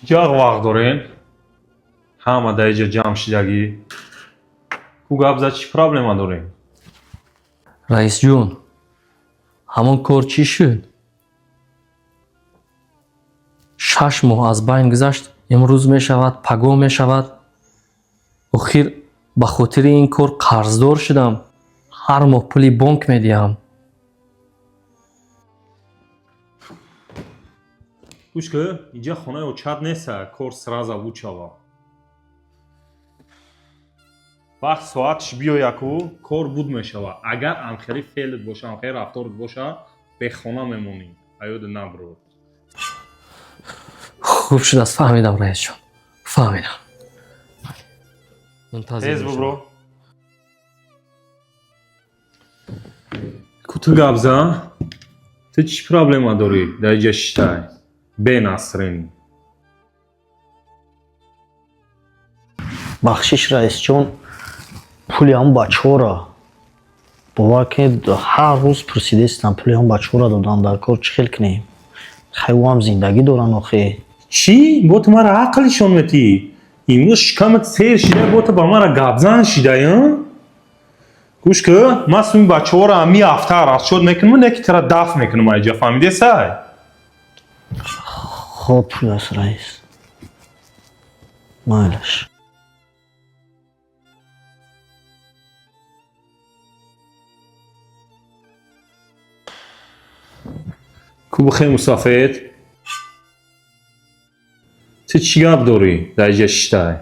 Як вақт дорем, ҳама дар иҷа ҷамъ шидагӣ. Ку, гап за, чӣ проблема дорем? Раисҷон, ҳамон кор чӣ шуд? 6 моҳ аз байн гузашт, имрӯз мешавад, пагоҳ мешавад. Охир ба хотири ин кор қарздор шудам, ҳар моҳ пули бонк медиҳам. Гӯш ки, инҷа хонаи очат неста, кор сразу вуд шава. Вақт соатш биёяку, кор буд мешава. Агар амхели феълат боша, амхели рафторат боша, бехона мемонӣ, аёда набро. Хуб шудааст, фаҳмидам, раисҷон, фаҳмидам. Мунтазир Тез мешавам. бубро. Ку, ту гап зан, ту чӣ проблема дорӣ, дар иҷа шитай бенасрин? Бахшиш, раисҷон, пули ҳамн бачаҳоро, бовар кунед, ҳар рӯз пурсидаистам. Пули ҳамн бачаҳоро додан дар кор, чӣ хел кунем? Хай, ӯ ҳам зиндагӣ доранд охе. Чӣ? Бо ту мара ақлишон метӣ? Имрӯз шикамат сер шида, бо ту ба мара гапзан шидай, а? Гӯш ки, ман суми бачаҳоро ҳами ҳафта расчёт мекунам, не ки тара дафт мекунам айҷа, фаҳмидесай? Хоб шудааст, раис, майлаш. Ку, бихе, мусафед, ту чӣ гап дорӣ, дар иҷа шитай?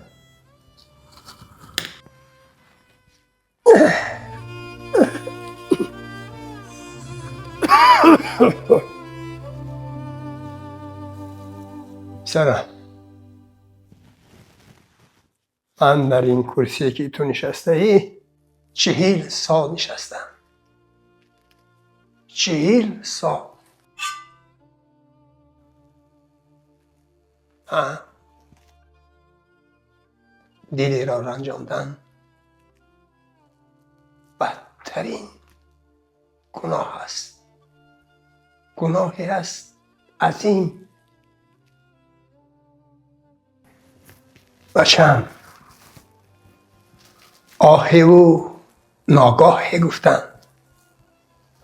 Писарам, ман дар ин курсие ки ту нишастаӣ, 40 сол нишастам, 40 сол. А дилеро ранҷондан бадтарин гуноҳ аст, гуноҳе аст азим. Бачам, оҳеву ногоҳе гуфтанд.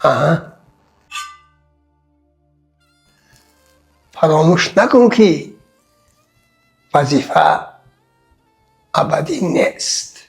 Аҳа, фаромӯш накун, ки вазифа абадӣ нест.